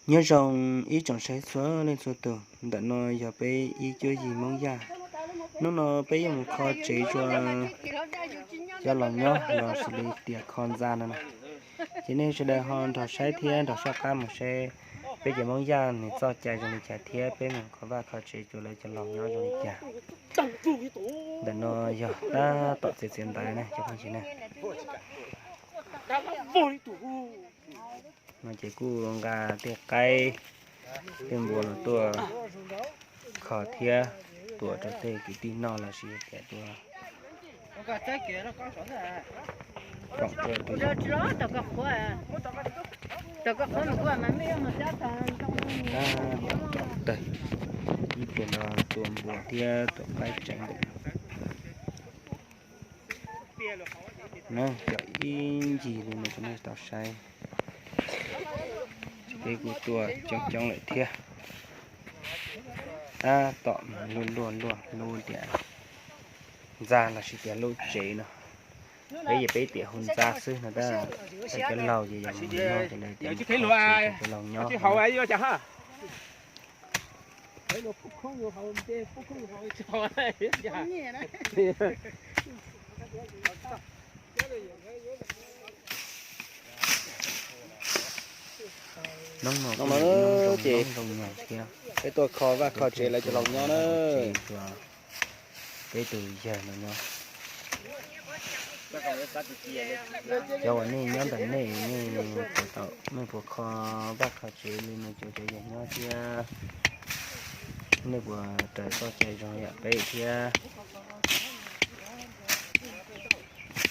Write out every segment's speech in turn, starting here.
Nyob zoo ib tsoom saib txhua leej txhua tus, ntawm no yog peb ib cuab yig Hmoob Yaj. Hnub no peb yuav mus kho tsev rau cov laus nyob los sis li tias kho ntxa no na. Ces nej sawv daws ho nrog saib thiab nrog soj qab mus saib peb cov Hmoob Yaj nws txoj cai zoo li cas thiab peb mus kho vaj kho tsev rau lawv cov laus nyob zoo li cas. Ntawm no yog tab tom txiav txiav ntawv na cov phooj ywg na. No ces kuj nqa tej qaib tej npua los tuaj kho thiab tuav rau tej kwv tij noj los sis tias tuaj room rau tus yog. Ib pliag no tua npua thiab tua qaib tsev ntawm no. Cov ib ncig li no rau nej tau saib. Peb kuj tuaj coob coob lawm thiab. Tab tom luaj luaj luaj lub tias ntxa los sis tias lub tsev no. Peb yog peb tias hu ntxa xwb no tab sis cov laus ces yog mus no ces lawv tias mus kho tsev rau cov laus nyob. Hnub no ces peb tuaj kho vaj kho tsev lawv cov laus nyob na. Peb tus yawg no nyob. Cov uas nej nyob ntawm nej, nej puas tau, nej puas kho vaj kho tsev li no rau cov yawg nyob thiab? Nej puas raws txoj cai zoo yam peb thiab?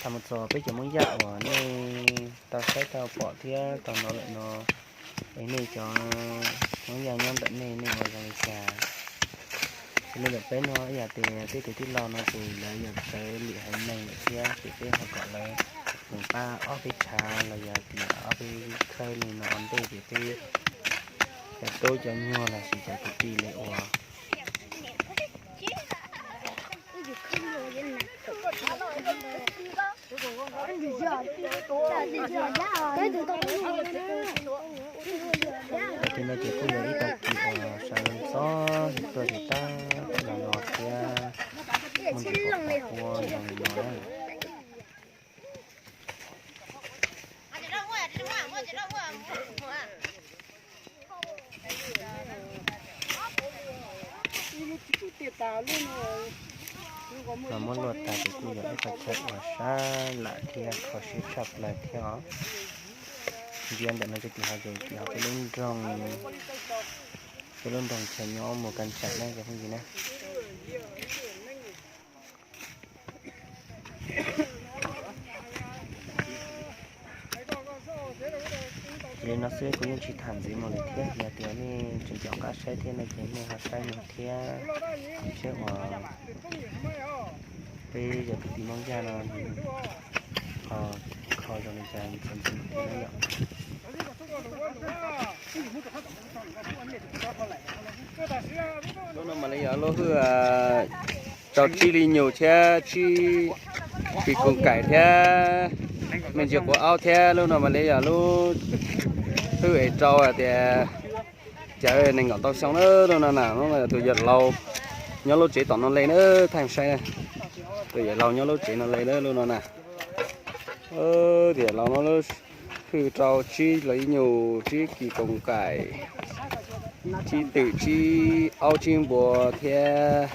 Tham mus txog peb cov Hmoob Yaj uas nej tau saib tau pom thiab tau hnov lawm no, es nej cov Hmoob Yaj nyob ntawm nej, nej ua zoo li cas? Ces li ntawm peb no ib yam tias tej kwv tij laus no ces lawv yog sawv lim haiv neeg lawm thiab ces peb ho kom lawv mus pab ob peb tshav los yog tias ob peb khawb li no ua ntej ces peb cov tub cov nyuag los sis cov kwv tij li uas Tam sim no ces kuj yog ib tag kis uas sawv ntxov tuaj ces tab tom los no thiab muaj ntsis pom pom ua zoo li no na. Los muab luaj tas ces kuj yog ib qho chaw uas sab lam thiab kho siab tshaj plaws thiab os. Ntsia ntawm no ces tim hav zoov tim hav peb lub nroog, peb lub nroog chaw nyob Mus Kas Tsam na cov phooj ywg na. Li no xwb kuv yeej tsis tham ntxiv mus lawm thiab, yog tias nej tseem caum qab saib thiab no ces nej ho saib mus thiab. Seb uas peb cov kwv tij Hmoob Yaj no ho kho zoo li cas txuas ntxiv thiab na yom. Lub no mam li yog lub hwj rau tsib li nyus thiab tsib kis koos kaim thiab me ntsis quav aub thiab lub no mam li yog lub hwj es rau tias cawv nees nkaum ntau xyoo na lub no na. Tus yawm laus nyob lub tsev tom no li na, thaij saib na. Tus yawm laus nyob lub tsev no li na lub no na. Tus yawm laus no lub hwj rau tsib los ib nyus tsib kis koos kaim, tsib twm tsib aub tsib npua thiab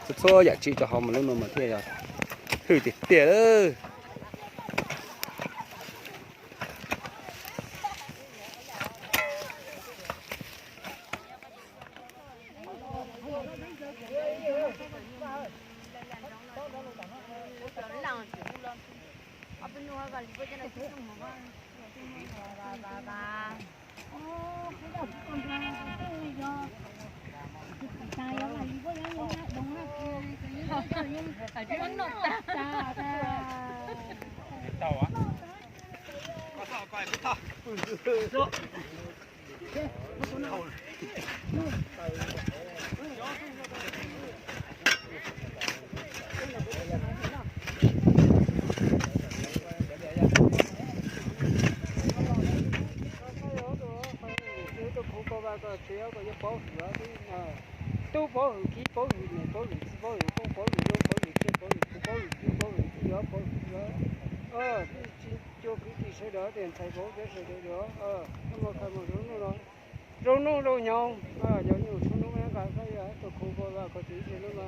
txhua txhua yam tsib rau hauv mas lub no mas thiaj yog hwj tiag tiag lawm. Koj tsev koj yuav paub hwm, tub paub hwm, khib paub hwm, niam paub hwm, txiv paub hwm, phooj paub hwm, zoo paub hwm, tsiaj paub hwm, kuv paub hwm, tub paub hwm, tub yuav paub hwm, tsis cua kwv tij sawv daws tias ntxhais paub tias sawv daws yuav, koj mus kha mus zoo nuj no, zoo nuj zoo hnyoo, cov nyuj txhua hnub nqa koj yog tuaj khu koj vaj koj tsev ib sim no mas,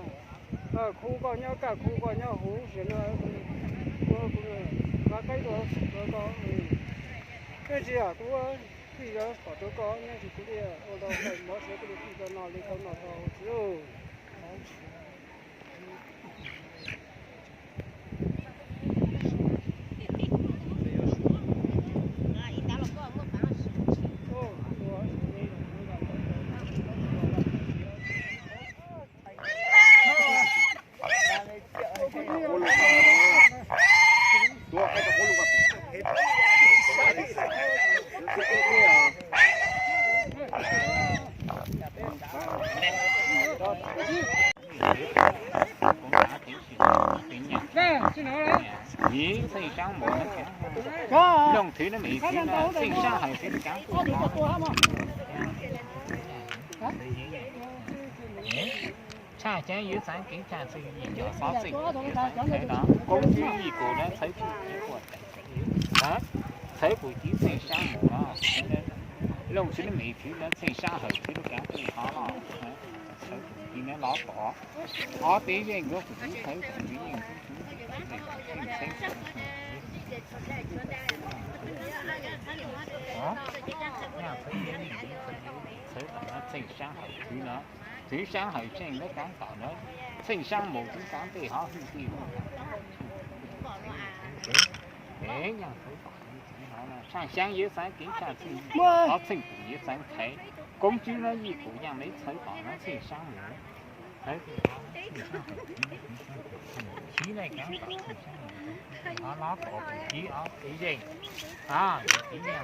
khu koj nyob kaj khu koj nyob huv sim no, ua kuv vaj qaib rau koj, koj tsis yog kuv tij yuav pom rau koj nyob tsis kuv li ua rau mov siav kuv li tij koj no li koj no tau txiv. Ntxhee Saab Mus, Looj Thwv nab Mim Thwv na, Txeej Saab Hawm Thwv kaav tuaj hov. Tshaj Xyaav Yuav Xaav Kev Tshaj Txeej Yij Nco Xov Txeej Kuv Yuav Xaav Thwv na, Koob Tswb Yij Kuv na, txhawv kuv kiv, txhawv kuv kiv Txeej Saab Mus na, Looj Thwv nab Mim Thwv na, Txeej Saab Hawm Thwv kaav tuaj hov los, txhawv kuv kiv na los tom hov teb yeej kuv txhawv kuv kiv yeej txhawv tom na Txeej Saab Hawm Thwv na, Thwv Saab Hawm Tseej lawv kaav tom na, Txeej Saab Mus Thwv kaav tej hov hwj tij. Tshaj Xyaav Yuav Xaav Kev Tshaj Txeej, Xov Txeej Kuv Yuav Xaav Thwv, Koob Tswb na Yij Kuv Yaaj Lev txhawv tom na Txeej Saab Mus. Txhawv kuv kiv na, Txeej Saab Hawm Thwv na, Txeej Saab Mus, hov los tom kuv kiv hov teb yeej, hov kuv kiv yeej.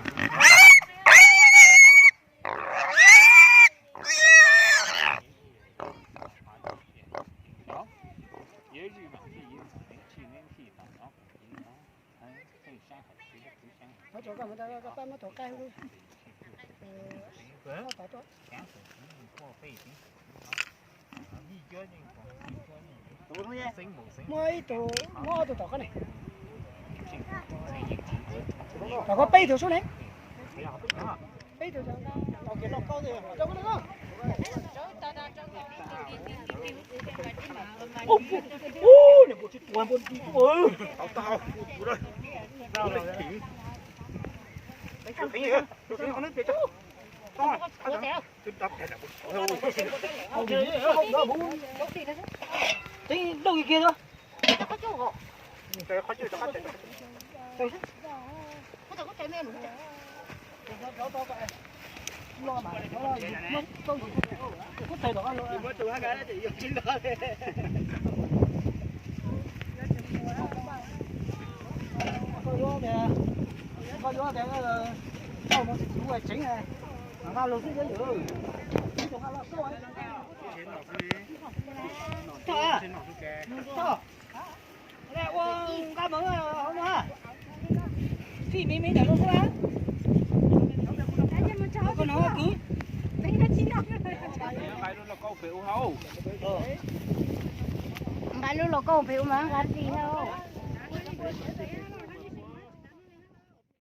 Muaj ib tug, muaj ob tug tom qab ne. Tom qab peb tug sub ne. Peb tug. Teeb lauj kiag kiag. Koj yuav tias, koj yuav tias, tau no tsis tsis ua tseev, nqa lug xwb yog, ib tug nqa los koj. Tog, tog, ua nqa mov hauv no, fij me me ntawm no xwb. Koj no kwv. Nqa lub lauj kaub pem ua mas nqa fij hauv.